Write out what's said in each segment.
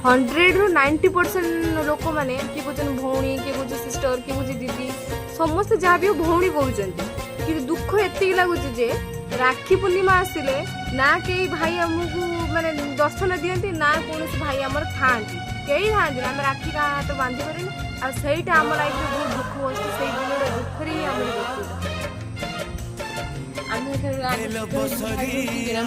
100ରୁ 90% ଲୋକମାନେ, କିଏ କହୁଛନ୍ତି ଭଉଣୀ, କିଏ କହୁଛି ସିଷ୍ଟର, କିଏ କହୁଛି ଦିଦି, ସମସ୍ତେ ଯାହା ବି ହଉ ଭଉଣୀ କହୁଛନ୍ତି। କିନ୍ତୁ ଦୁଃଖ ଏତିକି ଲାଗୁଛି ଯେ ରାକ୍ଷୀ ପୂର୍ଣ୍ଣିମା ଆସିଲେ ନା କେହି ଭାଇ ଆମକୁ ମାନେ ଦର୍ଶନ ଦିଅନ୍ତି, ନା କୌଣସି ଭାଇ ଆମର ଥାଆନ୍ତି। କେହି ଥାଆନ୍ତି, ଆମେ ରାକ୍ଷୀ କାହା ହାତ ବାନ୍ଧି ପାରୁନୁ। ଆଉ ସେଇଟା ଆମ ଲାଇଫରେ ବହୁତ ଦୁଃଖ କଷ୍ଟ। ସେଇ ଦିନଟା ଦୁଃଖରେ ହିଁ ଆମର ବ୍ୟତୀତ। ଆମେ ଯେତେବେଳେ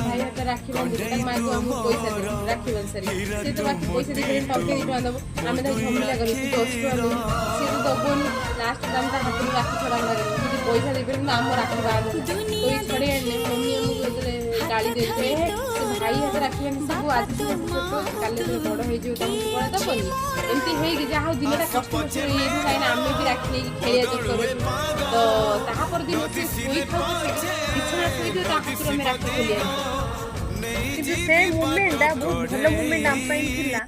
ଭାଇ ହାତରେ ରାକ୍ଷୀ ବାନ୍ଧିବୁ, ତାକୁ ମାଗିବୁ, ଆମକୁ ପଇସା ଦେ, ରାକ୍ଷୀ ବାନ୍ଧି ସାରି। ସେ ତ ବାକି ପଇସା ଦେଇପାରିବନି, ଟଙ୍କେ 2 ଟଙ୍କା ଦବ। ଆମେ ତାକୁ ଝମିଲା କରିବୁ, ତୁ 10 ଟଙ୍କା ଦେବୁ। ସିଏ ତ ଦବନି। ଲାଷ୍ଟ ଆମେ ତା ହାତରୁ ରାକ୍ଷୀ ଛଡ଼ା କରିବୁ, ଯଦି ପଇସା ଦେଇପାରିବୁନି ଆମ ରାକ୍ଷୀ ବାନ୍ଧ। ତୋଇ ଛଡ଼େଇ ଆଣିଲେ ମମି ଆମକୁ ଯେତେବେଳେ ଗାଳି ଦେଇଥିଲେ, ସେ ଭାଇ ହାତରେ ରାକ୍ଷୀ ବାନ୍ଧି ସବୁ, ଆଜି ସିନା ସେ ଛୋଟ ଅଛି, କାଲି ଯେତେବେଳେ ବଡ଼ ହେଇଯିବ ତମକୁ କଣ ଦବନି? ଏମିତି ହେଇକି ଯାହା ହଉ ଦିନଟା କଷ୍ଟ ମଷ୍ଟରେ ହେଇଯାଇଥିଲା, କାହିଁକିନା ଆମେ ବି ରାକ୍ଷୀ ନେଇକି ଖେଳିବା ଚକ୍କରରେ। ତ ତାହା ପରଦିନ ସେ ଶୋଇଥାଉ ପଛେ, ବିଛଣା ଶୋଇଥିବ, ତା ହାତରୁ ଆମେ ରାକ୍ଷୀ ଖୋଲି ଆଣିଛୁ। କିନ୍ତୁ ସେ ମୁମେଣ୍ଟଟା ବହୁତ ଭଲ ମୁମେଣ୍ଟ ଆମ ପାଇଁ ଥିଲା।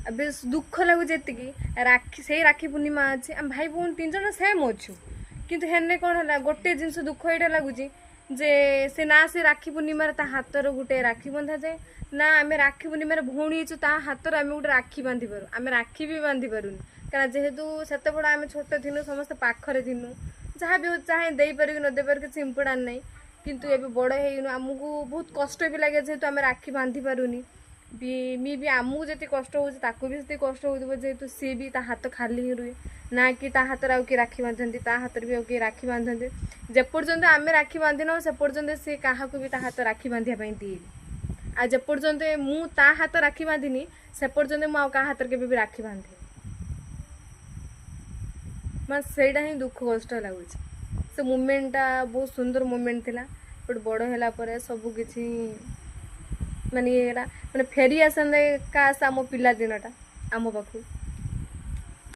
ଏବେ ଦୁଃଖ ଲାଗୁଛି ଏତିକି, ରାକ୍ଷୀ, ସେଇ ରାକ୍ଷୀ ପୂର୍ଣ୍ଣିମା ଅଛି, ଆମେ ଭାଇ ଭଉଣୀ ତିନି ଜଣ ସେମ୍ ଅଛୁ। କିନ୍ତୁ ହେନେ କ'ଣ ହେଲା, ଗୋଟେ ଜିନିଷ ଦୁଃଖ ଏଇଟା ଲାଗୁଛି ଯେ ସେ ନା ସେ ରାକ୍ଷୀ ପୂର୍ଣ୍ଣିମାରେ ତା ହାତରେ ଗୋଟେ ରାକ୍ଷୀ ବନ୍ଧାଯାଏ, ନା ଆମେ ରାକ୍ଷୀ ପୂର୍ଣ୍ଣିମାରେ ଭଉଣୀ ହେଇଛୁ, ତା ହାତରେ ଆମେ ଗୋଟେ ରାକ୍ଷୀ ବାନ୍ଧି ପାରୁ। ଆମେ ରାକ୍ଷୀ ବି ବାନ୍ଧି ପାରୁନି, କାରଣ ଯେହେତୁ ସେତେବେଳେ ଆମେ ଛୋଟ ଥିଲୁ, ସମସ୍ତେ ପାଖରେ ଥିଲୁ, ଯାହା ବି ହଉ ଚାହେଁ ଦେଇପାରିବୁ ନ ଦେଇପାରିବୁ କିଛି ଇମ୍ପୋର୍ଟାଣ୍ଟ ନାହିଁ। କିନ୍ତୁ ଏବେ ବଡ଼ ହେଇଗଲୁ, ଆମକୁ ବହୁତ କଷ୍ଟ ବି ଲାଗେ ଯେହେତୁ ଆମେ ରାକ୍ଷୀ ବାନ୍ଧି ପାରୁନି। ବି ମି ବି ଆମକୁ ଯେତିକି କଷ୍ଟ ହେଉଛି, ତାକୁ ବି ସେତିକି କଷ୍ଟ ହେଉଥିବ, ଯେହେତୁ ସିଏ ବି ତା ହାତ ଖାଲି ହିଁ ରୁହେ। ନା କି ତା ହାତରେ ଆଉ କିଏ ରାକ୍ଷୀ ବାନ୍ଧନ୍ତି, ତା ହାତରେ ବି ଆଉ କିଏ ରାକ୍ଷୀ ବାନ୍ଧନ୍ତି। ଯେପର୍ଯ୍ୟନ୍ତ ଆମେ ରାକ୍ଷୀ ବାନ୍ଧିନାହୁଁ, ସେ ପର୍ଯ୍ୟନ୍ତ ସିଏ କାହାକୁ ବି ତା ହାତ ରାକ୍ଷୀ ବାନ୍ଧିବା ପାଇଁ ଦିଏନି। ଆଉ ଯେପର୍ଯ୍ୟନ୍ତ ମୁଁ ତା ହାତ ରାକ୍ଷୀ ବାନ୍ଧିନି, ସେ ପର୍ଯ୍ୟନ୍ତ ମୁଁ ଆଉ କାହା ହାତରେ କେବେ ବି ରାକ୍ଷୀ ବାନ୍ଧିନି। ମାନେ ସେଇଟା ହିଁ ଦୁଃଖ କଷ୍ଟ ଲାଗୁଛି। ସେ ମୁମେଣ୍ଟଟା ବହୁତ ସୁନ୍ଦର ମୁମେଣ୍ଟ ଥିଲା। ବଟ୍ ବଡ଼ ହେଲା ପରେ ସବୁ କିଛି ମାନେ ଇଏ ହେଲା, ମାନେ ଫେରି ଆସନ୍ତା କାସ୍ ଆମ ପିଲା ଦିନଟା ଆମ ପାଖକୁ।